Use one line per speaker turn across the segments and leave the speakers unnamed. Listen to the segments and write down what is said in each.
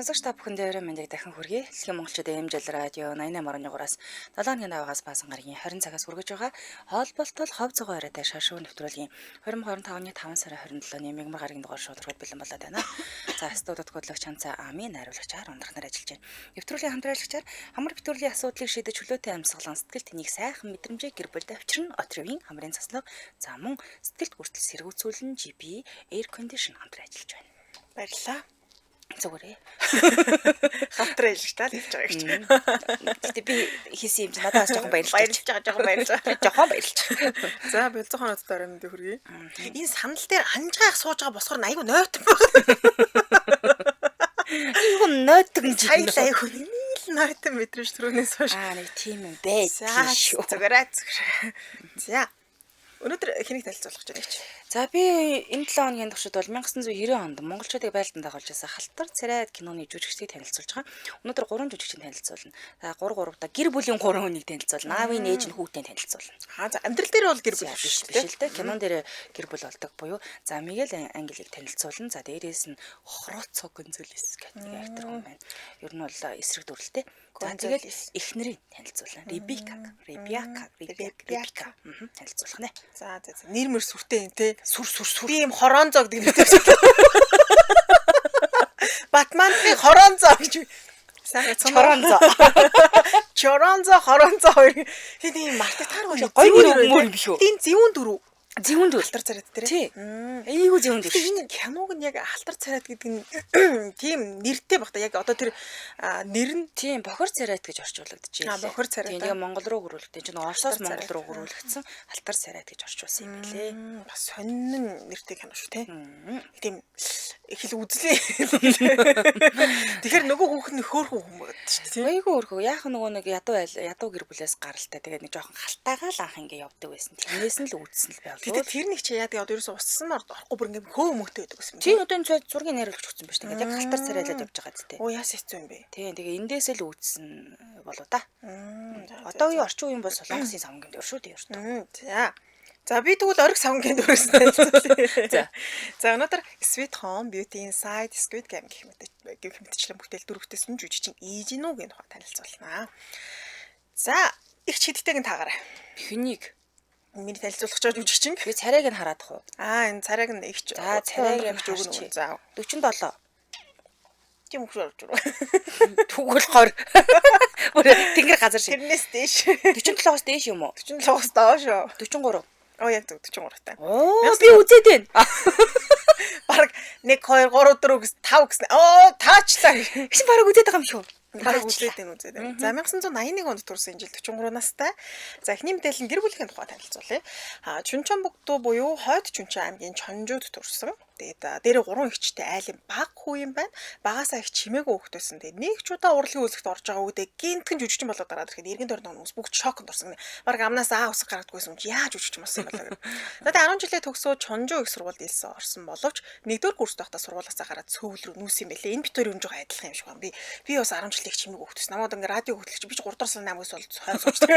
Сонсогч та бүхэндээ орой мэндийг дахин хүргэе. Дэлхийн монголчууд MJL радио 88.3-аас 7 хоногийн даваагаас Баасан гарагийн 20 цагаас хүргэж байгаа хоолболтол хов зугаа оройтой шашуу нэвтрүүлгийн 2025 оны 5 сарын 27-ны мягмар гарагийн дугаар шударгад бэлэн болоод байна. За, студид хөтлөгч Ханцаа Ами найруулагчаар ундрахнаар ажиллаж байна. Нэвтрүүлгийн хамтраалагчаар хамар битүүрлийн асуудлыг шийдэж чөлөөтэй амьсгалан сэтгэл тэнийг сайхан мэдрэмжээ гэр бүлд авчирна. Отривийн хамрын цаслаг за мөн сэтгэлд хүртэл сэргүүцүүлэн GB Air Condition хамтран ажиллаж байна.
Баярлалаа.
Зүгээрээ.
Хамтран ажиллаж та л хэлж байгаа гэж.
Гэтэ би хийсэн юм чи надад бас жоохон баярлж
Баярлж байгаа, жоохон баярлж байгаа.
Жоохон баярлж.
За, болцоо хоноод орой мэндийг хүргэе. Энэ санал дээр анжгаах сууж байгаа босгор нь айгүй нойтон байна.
Айгүй нойтон юм чи.
Сая л айгүй нийл нойтон мэдрэмж түрүүнээс хойш.
Аа, нэг тийм юм бэ.
За, зүгээрээ зүгээр. За. Өнөөдөр хэнийг танилцуулах гэж байна ч.
За, би энэ 7 хоногийн туршид бол 1990 онд монголчуудыг байлдан дагуулж байсан Халтар царайд киноны жүжигчдийг танилцуулж байгаа. Өнөөдөр 3 жүжигчийг танилцуулна. За, 3 3 та гэр бүлийн 3 хүнийг танилцуулна. Аавын ээж нь хүүтэй танилцуулна.
Аа, за, амьдрал дээр бол гэр бүл
биш биш л дээ. Кинон дээр гэр бүл болдог буюу за Мигель Ангелийг танилцуулна. За, дээрээс нь Хороцо Гонзалес гэдэг нэг актер хүн байна. Ер нь бол эсрэг дүрлтэй. За, тэгэл эхнэрийг танилцуулна. Ребека, Ребека, Ребека танилцуулах нэ.
За за за. Нэр мөр сүртэй юм те.
Сүр сүр сүр.
Би юм хоронзоо гэдэг нэртэй шүү. Батманы хоронзоо гэж. Сайхан
Хоронзоо.
Choронзоо, хоронзоо хоёр. Тийм тийм мартаг тааргүй.
Гоё нэр өгмөр юм биш үү?
Тийм, зэвүүн дөрөв.
Зэвүүн дөрөв.
Алтар царайд дээр.
Тий. Эйгүү зэвүүн дөрөв.
Энэ киног нь яг алтар царайд гэдэг нь тийм нэртэй баг та. Яг одоо тэр нэр нь
тийм бохор царайд гэж орчуулагдчихжээ.
Аа, бохор царайд.
Тийм, тэгээ Монгол руу хөрвүүлэгдэн чинь Оросоос Монгол руу хөрвүүлэгдсэн алтар царайд гэж орчуулсан юм билээ.
Бас сонин нэртэй кино шүү те. Тийм их л үзлээ. Тэгэхээр нөгөө хүүхэн нь хөөрхөн хүн байгаад шүү дээ.
Айгүй хөөрхөн. Яах нөгөө нэг ядуу айл ядуу гэр бүлээс гаралтай. Тэгээд нэг жоохон халтайгаа л анх ингээ явдаг байсан. Тэрнээс нь л үүдсэн л байв.
Гэтэ тэр нэг чи яадаг одоо ерөөсөө уссан орд орохгүй бүр ингээ хөө мөхтэй байдаг гэсэн юм.
Тийм, одоо энэ зургийн найруулагч өгсөн ба шүү дээ. Яг халтар царайлаад явж байгаа зү.
Оо, яас хэцүү юм бэ.
Тийм, тэгээ эндээс л үүдсэн болоо та. Одоогийн орчин үеийн бол Солонгосын савнгийн дөр шүү дээ ердөө.
За. За, би тэгвэл ориг савнгийн дөрөөс танилцуулъя.
За.
За, өнөөдөр Sweet Home, Beauty Inside, Squid Game гэх мэт гэх мэтчлэн бүтээл дөрөвтэйсэн жүжигчин Ижинүгийн тухай танилцуулнаа. За, их чидтэйг нь таагаарай.
Хэнийг?
Миний танилцуулах гэж жүжигчин.
Би царайг нь хараадах уу?
Аа, энэ царайг нь их ч.
За, царайг нь
өгнө. За,
47.
Тийм хөвш орж ирв.
Тэгвэл 20. Бүр тэнгэр газар шиг.
Тэрнээс дээш.
47-оос дээш юм уу?
47-оос доош.
43.
Оо, яг зөв 43 таа.
Оо, би үзээд байна.
Бараг 1 2 3 4 гэс 5 гэсэн. Оо, таачлаа.
Тэгсэн бараг үзээд байгаа юм шүү.
Бараг үзээд байна, үзээд байна. За, 1981 онд төрсэн, энэ жил 43 настай. За, эхний мэдээлэл нь гэр бүлийн тухай танилцуулъя. А, Чүнчонбогдуу буюу Хойд Чүнчэн аймгийн Чонжууд төрсэн. Тэгээд дээрээ 3 эгчтэй айлын баг хүү юм байна. Багасаа их чимээгүй хүүхэд байсан. Тэгээд нэг ч удаа урлагийн үзлэгт орж байгаа үедээ гинтгэн жүжигчин болоод гараад ирэхэд эргэн тойрны хүмүүс бүгд шоконд орсон. Бараг амнаас аа үсэг гаргадаггүйсэн юм чи яаж жүжигчин болсон юм болоо гэв. За, тэгээд 10 жилээ төгсөө Чонжуу их сургуульд илсэн орсон боловч 1-р курст байхдаа сургуулиасаа гараад цөвл рүү нүүсэн юм байлээ. Энэ бит хоёр юм жоохон адилхан юм шиг байна. Би бас 10 жилээ их чимээгүй хүүхэд байсан. Намайг ингээ радио хөтлөгч би ч 3 дугаар сарын 8-аас бол хойно суучдаг.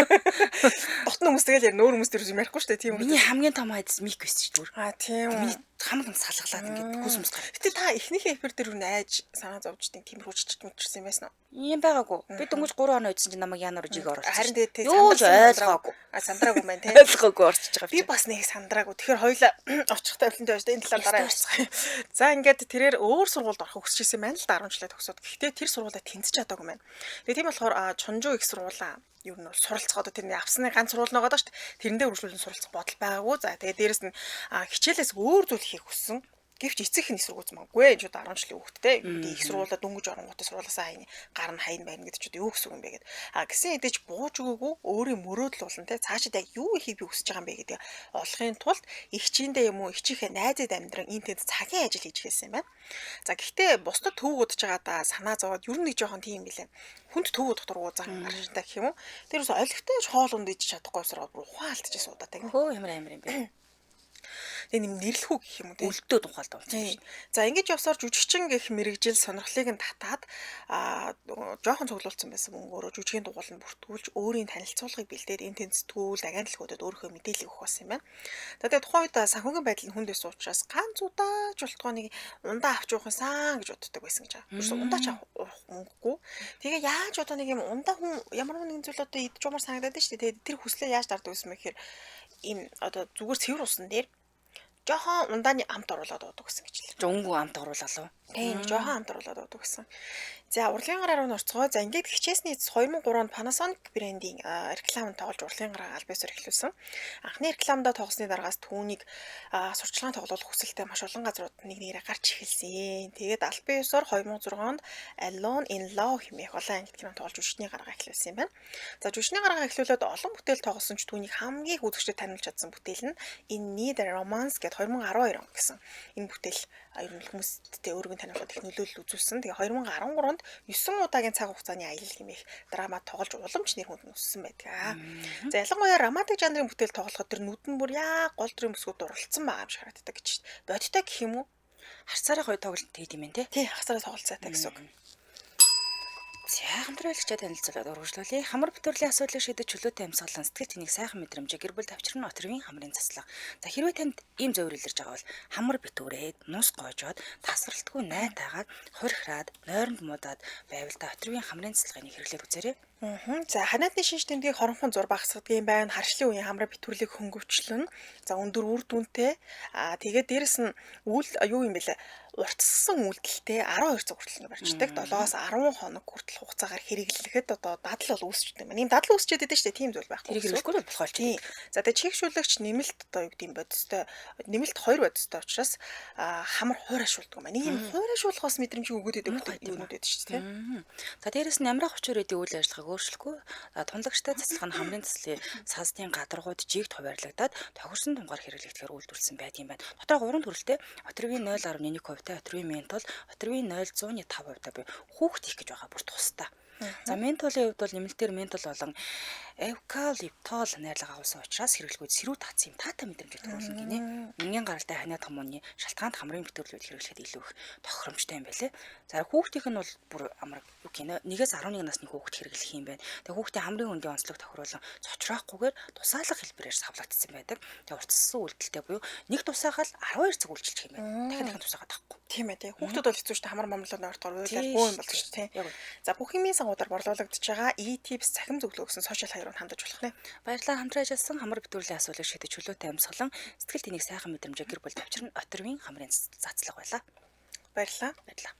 Дотн хүмүүс тэгэл ярина, өөр хүмүүс тэр юм ярихгүй шүү дээ. Тийм үү.
Миний хамгийн том айдас мик байсан ч зүгээр.
Аа, тийм үү.
Миний хамгийн салгалаад ингээд хүс мэс гараад.
Гэтэ та эхнийхээ эфир дээр үн айж санаа зовж тийм тиймэрхүү чичж мэдэрсэн юм байсан уу?
Ийм байгаагүй. Би дөнгөж 3 оноо идсэн чинь намайг янаар жиг оруулсан.
Харин тэгээд
юу ч ойлгоогүй.
А, сандраагүй маань тийм.
Ойлгоогүй орчиж байгаа.
Би бас нэг сандраагүй. Тэгэхээр хоёлаа очихтай өвлөнтэй байж энэ талаар дараа ярьцгаая. За, ингээд тэрээр өөр сургуульд орохыг хүсэж исэн байна л да 10 жилээ төгсөөд. Гэхдээ тэр сургуулаа тэнцэж чадаагүй маань. Тэгээ тийм болохоор Чонжуу их сургуулаа ер нь бол суралцах одоо тэрний авсны ганц сургууль байгаа даа шүү дээ. Тэрэндээ үргэлжлүүлэн суралцах бодол байгаагүй. За, тэгээ дээрэс нь хичээлээс өөр зүйл хийх хүссэн. Гэвч эцэг их эсэргүүц манггүй. Энэ ч одоо 10 жилийн хүүхэдтэй. Их сургуулаа дөнгөж оронгуудаа сургуулаасаа хайна, гар нь хайна байна гэдэг ч одоо юу гэсэн юм бэ гэд. А, гисэн хэдий ч бууж өгөөгүй өөрийн мөрөөдөл болон те цаашид яг юу ихийг би хүсэж байгаа юм бэ гэдэг олохын тулд эгчиндээ юм уу эгчийнхээ найзад амьдран энэ тэнд цагийн ажил хийж хэлсэн юм байна. За, гэхдээ бусдад төв удаж байгаадаа санаа зовоод ер нь нэг жоохон тийм билээ. Хүнд төв удах дургу зан гарштай гэх юм уу. Тэр ус олигтой хоол унд иж чадахгүй усраа бүр ухаан алдчихсан удаатай.
Хөө, ямар амар юм бэ.
Тэгээ нэм нэрлэхүү гэх юм уу те.
Үлдээд ухаалд унтсан юм.
За ингэж явсаар жүжигчин гэх мэрэгжил сонирхлыг нь татаад жоохон цуглуулсан байсан мөнгөөрөө жүжигийн дугуйланд бүртгүүлж өөрийн танилцуулгыг бэлдээд энэ тэн сэтгүүл агентлагуудад өөрийнхөө мэдээллийг өгөх болсон юм байна. За тэгээ тухайн үед санхүүгийн байдал нь хүнд байсан учраас ганц удаач болтгоо нэг ундаа авч явах юмсан гэж боддог байсан гэж байгаа. Ерөөсөө ундаа ч авах мөнгөгүй. Тэгээ яаж одоо нэг юм ундаа хүн ямар нэгэн зүйл одоо идэж умар санагдаад байна шүү дээ. Тэгээд тэр хүслээ яаж дарддаг байсан бэ гэхээр ийм одоо зүгээр цэвэр усан дээр жоохон ундааны амт оруулаад уудаг гэсэн гэж
л. Өнгөө амт оруулаад уу?
Тийм, жоохон амт оруулаад уудаг гэсэн. За урлагийн гараар нь орцгоо. За ингээд хичээсний эцэс 2003 онд Panasonic брендийн рекламад тоглож урлагийн гараа аль биесээр эхлүүлсэн. Анхны рекламдаа тоглосны дараагаас түүнийг сурчлагын тоглох хүсэлтэй маш олон газрууд нэг нэгээрээ гарч эхэлсэн. Тэгээд аль биесээр 2006 онд Alone in Love хэмээх олон ангид кино тоглож жүжигчний гараа эхлүүлсэн юм байна. За жүжигчний гараа эхлүүлээд олон бүтээл тоглосон ч түүнийг хамгийн их үзэгчдэд таниулж чадсан бүтээл нь In Need a Romance гэдэг 2012 он гэсэн энэ бүтээл ер нь хүмүүсттэй өөрийг нь таниулахад их нөлөөлөл үзүүлсэн. Тэгээ 2013 онд 9 удаагийн цаг хугацааны аялал хэмээх драма тоглож уламж нэр хүнд нь өссөн байдаг. За ялангуяа романтик жанрын бүтээл тоглоход тэр нүд нь бүр яа гол дүрийн бүсгүүд дурлцсан байгаа юм шиг харагддаг гэж. Бодиттой гэх юм уу?
Харцаараа гоё тоглолт хийд юм байна те.
Тий, харцаараа тоглолцоотой гэсэн үг.
За хамтран ажиллагчаа танилцуулаад үргэлжлүүлье. Хамар битүүрлийн асуудлыг шийдэж чөлөөтэй амьсгалан сэтгэл тэнийг сайхан мэдрэмжээ гэр бүл тавчрын отрын хамрын заслага. За хэрвээ танд ийм зөвөр илэрж байгаа бол хамар битүүрээд нус гоожоод тасралтгүй найтаагаад хорхираад нойронд муудаад байвал та отрын хамрын заслагыг хэрэглээд үзээрэй.
За ханиадны шинж тэмдгийг хоромхон зур багасгадаг юм байна. Харшлын үеийн хамраа битүүрлийг хөнгөвчлөн. За өндөр үр дүнтэй. Тэгээд дээрэс нь үйл юу юм бэлээ? Уртссан үйлдэлтэй 12 цаг хүртэл ингэ барьждаг. 7-оос 10 хоног хүртэл хугацаагаар хэрэглэхэд одоо дадал бол үүсчдэг юм. Ийм дадал үүсчихэд байдаг шүү дээ. Тийм зүйл байхгүй.
Тэрийг хэрэглэхгүй бол болох болчих.
За тэгээ чигшүүлэгч нэмэлт одоо юу гэдэг юм бодистой нэмэлт 2 бодистой учраас хамар хуурайшуулдаг юм байна. Ийм хуурайшуулахаас мэдрэмжийг өгөөд байдаг юмнууд байдаг шүү дээ.
За дээрэс нь амрах хүчээр эдийн үйл ажиллагааг өөрчлөхгүй. Тунлагчтай цацлага нь хамрын цэцлийн саздын гадаргууд жигд хуваарлагдаад тохирсон тунгаар хэрэглэгдэхээр үйлдвэрлэсэн байдаг юм байна. Дотроо 3 төрөлтэй отрывын 0.1%-тай, отрывын ментол, отрывын 0.5%-тай буюу хүүхд их гэж байгаа бүр тусдаа. За ментолын хувьд бол нэмэлтээр ментол болон эвкалиптол найрлага агуулсан учраас хэрэглэгүүд сэрүү татсан юм таатай мэдрэмжийг төрүүлнэ гинэ. Энгийн гаралтай ханиад хомооны шалтгаанд хамрын битүүрлүүд хэрэглэхэд илүү их тохиромжтой юм байлээ. За хүүхдийнх нь бол бүр амар юу гинэ 1-ээс 11 насны хүүхд хэрэглэх юм байна. Тэгээ хүүхдийн хамрын хөндийн онцлог тохируулан цочрохгүйгээр тусаалах хэлбэрээр савлагдсан байдаг. Тэгээ уртссан үйлдэлтэй буюу нэг тусаагаал 12 цаг үйлчилчих юм байна. Дахин дахин тусаагаад авахгүй.
Тийм ээ тий. Хүүхдүүд бол хэцүү шүү дээ. Хамар мамлаад ойртоор уйлал бөө юм болдог шүү дээ. За бүх юмын сангуудаар борлуулагдаж байгаа e-tips цахим зөвлөгөө гэсэн сошиал хаягаар хандаж болох нэ.
Баярлалаа хамтран ажилласан хамар битүүрлийн асуудлыг шийдэж чөлөөтэй амьсгалан сэтгэл тэнийг сайхан мэдрэмжээ гэр бүл тавчрын отрывын хамрын цацлага байлаа.
Баярлалаа.
Баярлалаа.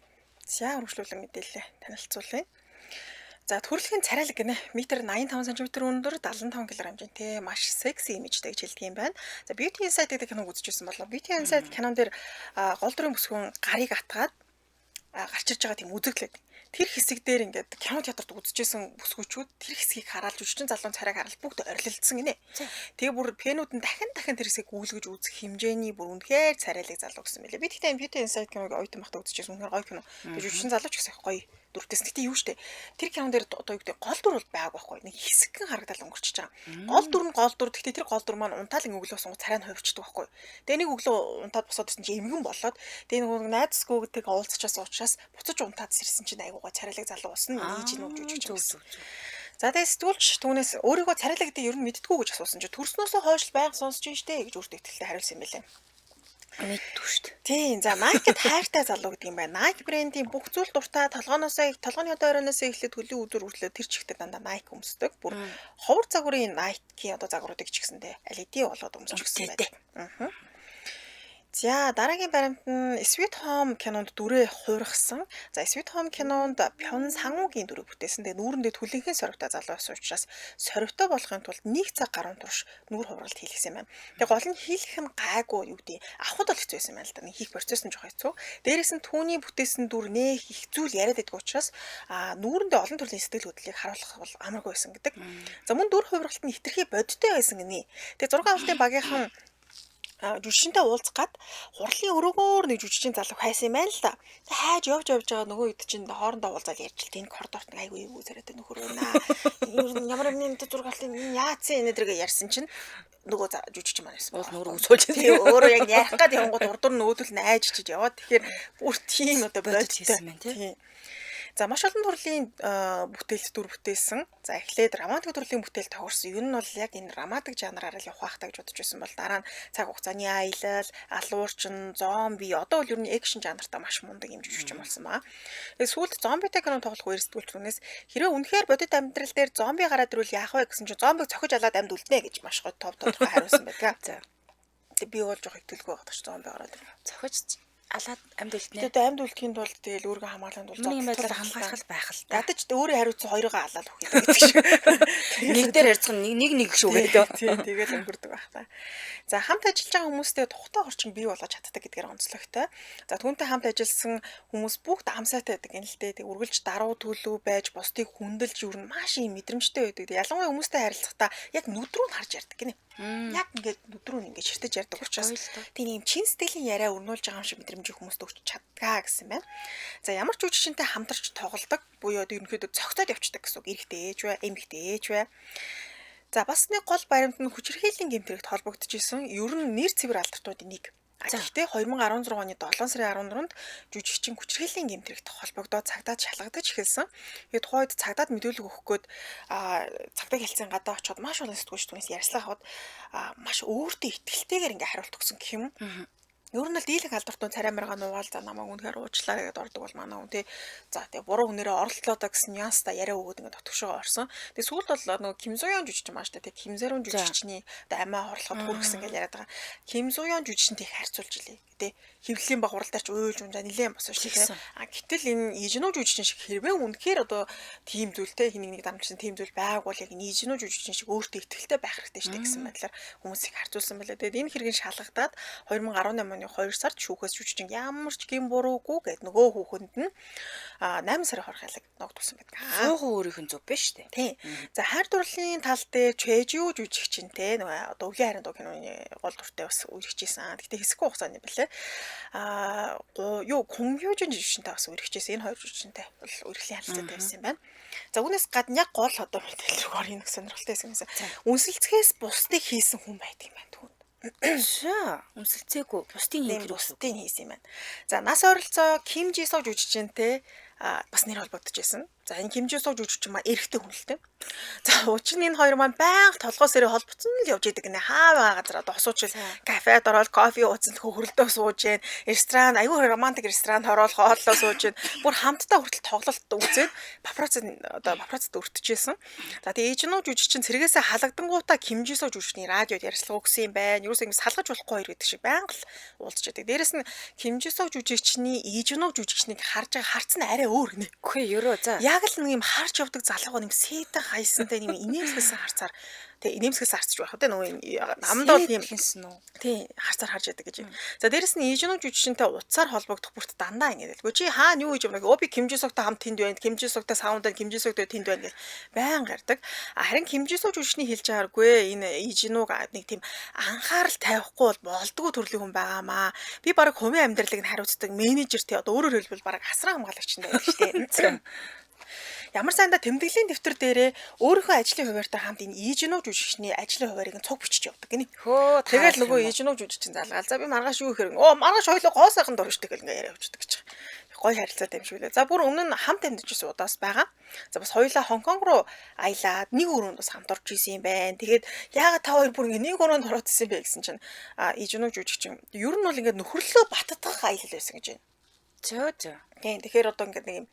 За үргэлжлүүлэн мэдээлэлээ танилцуулъя. За төрөлхийн царайлаг гинэ. Метр 85 см өндөр 75 кг хэмжээтэй маш секси имижтэй гэж хэлдэг юм байна. За Beauty Inside гэдэг киног үзчихсэн болоо. Beauty Inside кинон дээр гол дүрийн бүсгүн гарыг атгаад гарч ирж байгаа тийм үзэгдэл байдаг. Тэр хэсэг дээр ингээд кино театрт үзчихсэн бүсгүүчүүд тэр хэсгийг хараад жүжигчин залуун царайг хараад бүгд орилолдсон гинэ. Тэгээ бүр пенүүд нь дахин дахин тэр хэсгийг гүйлгэж үзэх хэмжээний бүр үнэхээр царайлаг залуу гэсэн мэлээ. Би тэгтээ Beauty Inside киног оюутан байхдаа үзчихсэн. Үнэхээр гоё кино. Тэгээ жүжигчин залуу ч гэсэн их гоё дүртэйс. Гэтэ юу штэ. Тэр кинон дээр одоо юу гэдэг гол дүр бол байгааг байхгүй. Нэг хэсэгхэн харагдал өнгөрчихөж байгаа. Гол дүр нь гол дүр. Гэтэ тэр гол дүр маань унтаал ингэ өглөө сунгад царай нь хувирчдаг байхгүй. Тэгээ нэг өглөө унтаад босоод ирсэн чинь эмгэн болоод тэгээ нэг найзсгүй гэдэг уулзчихсан учраас буцаж унтаад сэрсэн чинь айгуугаа царайлаг залуу болсон. Нийж нүг жүжигч байсан. За тэгээ сэтгүүлч түүнээс өөрийгөө царайлаг гэдэг ер нь мэддэггүй гэж асуусан чинь төрснөөсөө хойш байнга сонсож штэ гэж өөртөө итгэлтэй хариулсан юм байлээ.
Мэддэггүй шүү дээ.
Тийм. За Nike-д хайртай залуу гэдэг юм байна. Nike брендийн бүх зүйл дуртай толгойн одоо оройноос эхлээд хөлийн үзүүр хүртлээр тэр чигтээ дандаа Nike өмсдөг. Бүр ховор загварын Nike-ийн одоо загваруудыг ч гэсэндээ аль хэдийн болоод өмсч гисэн байдаг. Аа. За дараагийн баримт нь Sweet Home кинонд дүрээ хуургасан. За Sweet Home кинонд Пён Сангуугийн дүрийг бүтээсэн. Тэгээ нүүрэндээ түлэнхэн сорвтой залуу байсан учраас сорвтой болохын тулд 1 цаг гаруй турш нүүр хувралт хийлгэсэн юм байна. Тэгээ гол нь хийлгэх нь гайгүй юу гэдэг авахд бол хэцүү байсан юм байна л да. Нэг хийх процесс нь жоох хэцүү. Дээрээс нь түүний бүтээсэн дүр нэх их зүйл яриад байдаг учраас нүүрэндээ олон төрлийн сэтгэл хөдлөлийг харуулах бол амаргүй байсан гэдэг. За мөн дүр хувиргалт нь хэтэрхий бодиттой байсан гинэ. Тэгээ зураг авалтын багийнхан Жүжигчинтэй уулзах гад хурлын өрөөгөөр нэг жүжигчин залуу хайсан юм байна л да. Тэг хайж явж явж байгаа нөгөө хэд чинь хоорондоо уулзаад ярьж л энэ коридорт нэг айгүй эвгүй царайтай нөхөр байна. Ямар юмны зураг алтын яатсан энэ дэргээ ярьсан чинь нөгөө жүжигчин маань байсан.
Уул нүрэг сууж
байсан. Өөрөө яг ярих гад явангууд урдуур нөгөөдөл нь айж чиж яваад тэгэхээр бүр тийм одоо
бодит хийсэн байна тий.
За маш олон төрлийн бүтээлт дүр бүтээсэн. За эхлээд романтик төрлийн бүтээл тохирсон. Ер нь бол яг энэ романтик жанраар л явах байх та гэж бодож байсан бол дараа нь цаг хугацааны аялал, алуурчин, зомби одоо бол ер нь экшн жанртаа маш мундаг юм жүжигчин болсон байна. Тэгээд сүүлд зомбитай кино тоглох үер сэтгүүлч түүнээс хэрвээ үнэхээр бодит амьдрал дээр зомби гараад ирвэл яах вэ гэсэн чинь зомбиг цохиж алаад амьд үлднэ гэж маш гоё тов тодорхой хариулсан байдаг.
За.
Тэгээд би бол жоох итгэлгүй байгаа ч зомби гараад ирнэ.
Цохиж алаад амьд үлднэ.
Тэгээд амьд үлдэхийн тулд тэгэл өөрийгөө хамгаалахын тулд
юм байдлаар хамгаалах байх л та.
Ядаж өөрөө хариуцсан хоёроо алаад өгөх гэдэг шиг.
Нэг дээр харьцах нэг нэг шүү гэдэг.
Тийм тэгэл өнгөрдөг байх та. За хамт ажиллаж байгаа хүмүүстэй тухтай орчин бий болгож чаддаг гэдгээр онцлогтой. За түүнтэй хамт ажилласан хүмүүс бүгд амсаатай байдаг юм л дээ. Тэг үргэлж даруй төлөв байж бусдыг хүндэлж юу н маш юм мэдрэмжтэй байдаг. Ялангуяа хүмүүстэй харилцахдаа яг нүд рүү нь харж ярьдаг гинэ. Яг ингээд нүд рүү нь ингээд ширтэж ярьдаг учраас тийм юм чин сэтгэлийн яриа өрнүүлж байгаа юм шиг мэдрэмжийг хүмүүст өгч чадгаа гэсэн байна. За ямар ч жүжигчинтэй хамтарч тоглодог буюу ерөнхийдөө цогцоод явцдаг гэсэн үг. Эрэгтэй ээж бай, эмэгтэй ээж бай. За бас нэг гол баримт нь хүчирхийллийн гэмтрэгт холбогдож исэн. Ер нь нэр цэвэр алдартуудын нэг. Гэхдээ 2016 оны 7 сарын 14-нд жүжигчин хүчирхийллийн гэмтрэгт холбогдоод цагдаад шалгагдаж эхэлсэн. Тэгээд тухайд цагдаад мэдүүлэг өгөх гээд цагдаа хэлцэн гадаа очиход маш олон сэтгүүлч түүнээс ярьцлага аваад маш өөртөө итгэлтэйгээр ингээ хариулт өгсөн гэх юм. Ер нь л дийлэх алдартуун царай маргаа нуугаал за намайг үнэхээр уучлаарай гэдээ ордог бол манай хүн тий. За тэгээ буруу хүнээрээ оролдлоо да гэсэн нюанста яриа өгөөд ингээд дотгошоо орсон. Тэгээ сүүлд бол нөгөө Ким Зуян жүжигчин маань шүү дээ. Ким Зуян жүжигчний одоо амиа хорлоход хүргэсэн гэж яриад байгаа. Ким Зуян жүжигчнтэй их харьцуулж илээ. Тэ хэвлэлийн баг хурал дээр ч уйлж унжаа нилээн босон шүү дээ. А гэтэл энэ Ижнүү жүжигчин шиг хэрвээ үнэхээр одоо тийм зүйлтэй хин нэг дамжсан тийм зүйл байг бол яг энэ Ижнүү жүжигчин шиг өөртөө итгэлтэй байх хэрэгтэй шүү дээ гэсэн байдлаар хүмүүсийг харьцуулсан байлаа. Тэгээд энэ хэргийн шалгагдаад 2018 оны 2 сард шүүхээс жүжигчин ямар ч гэм буруугүй гэд нөгөө хүүхэнд нь 8 сарын хорох ялаг ногдуулсан байдаг.
100% өөрийнх нь зөв биш үү?
Тийм. За хайр дурлалын тал дээр Чэжүү жүжигчинтэй нөгөө одоо Өвлийн хайрын дуу киноны гол дүртэй бас үргэлжижсэн. Гэтэ хэсэггүй хугацааны бэлээ. Юу Кунгюжин жүжигчинтэй бас үргэлжижсэн. Энэ хоёр жүжигчинтэй бол үргэлжлийн харилцаатай байсан юм байна. За үүнээс гадна яг гол одоо мэдээлэл рүү орё нэг сонирхолтой хэсэг юм. Үнсэлцгээс бусдыг хийсэн хүн байдаг юм байна түүнд.
За, үнсэлцээгүй бусдын хийх
бусдын хийсэн юм байна. За нас ойролцоо Ким Жисок жүжигчинтэй бас нэр холбогдож байсан. За энэ Ким Жисок жүжигчин маань эрэгтэй хүн л дээ. За учир нь энэ хоёр маань байнга толгоос ирээ холбоцсон л явж идэг гинэ. Хаа байгаа газар одоо хосуучил кафед ороод кофе ууцсан л хөрөлдөө сууж гэн. Ресторан аюу романтик ресторанд ороод хооллоо сууж гэн. Бүр хамтдаа хүртэл тоглолт үзээд папарацци одоо папараццид өртөжсэн. За тэгээ Ижнүү жүжигчин цэргээсээ халагдангуудаа Ким Жисок жүжигчний радиод ярьцлага өгсөн юм байна. Юусоо ингэ салгаж болохгүй хоёр гэдэг шиг байнга л уулзч яадаг. Дээрэс нь Ким Жисок жүжигчний Ижнүү жүжигчнийг харж байгаа харц нь арай өөр гинэ.
Үгүй ерөө за.
Яг л нэг юм харж явдаг залууга нэг сэтэн хайсантай нэг инээмсэглсэн харцаар тэг инээмсэглсэн харцч байх үү нөгөө намд бол юм
хинсэн үү?
Тий, харцаар харж яадаг гэж. За дээрэс нь Ижнүү жүжигчинтэй утсаар холбогдох бүрт дандаа ингэ дэлгүй. Чи хаана юу хийж явна гэх. Өө би Ким Жисоктой хамт тэнд байна. Ким Жисоктой саунд байна. Ким Жисоктой тэнд байна гэл байн гардаг. Харин Ким Жисок жүжигчний хэлж байгааргүй энэ Ижнүүг нэг тийм анхаарал тавихгүй бол болдгоо төрлийн хүн байгаамаа. Би бараг хувийн амьдралыг нь хариуцдаг менежер тий одоо өөрөөр хэлбэл бараг асран хамгаалагч нь байдаг шүү дээ. Ямар сайндаа тэмдэглэлийн дэвтэр дээрээ өөрийнхөө ажлын хуваарьтай хамт энэ Ижнүү жүжигчний ажлын хуваарийг нь цуг бичиж явдаг гинэ.
Хөө
тэгэл нөгөө Ижнүү жүжигчин залгаал. За би маргааш юу хэрэг. Оо маргааш хоёлоо гоо сайхан дуршдаг гэл ингээ яриа явчихдаг гэж. Гой харилцаатай юм шиг үлээ. За бүр өмнө нь хамт амьдарч ирсэн удаас байгаа. За бас хоёлаа Хонконг руу аялаад нэг өрөөнд бас хамт орж исэн юм байна. Тэгээд яагаад та хоёр бүр ингээ нэг өрөөнд ороод исэн бэ гэсэн чинь Ижнүү жүжигчин ер нь бол ингээ нөхөрлөө баттгах аялал байсан гэж байна.
Зөө зөө.
Тийм тэгэхээр одоо ингээ нэг юм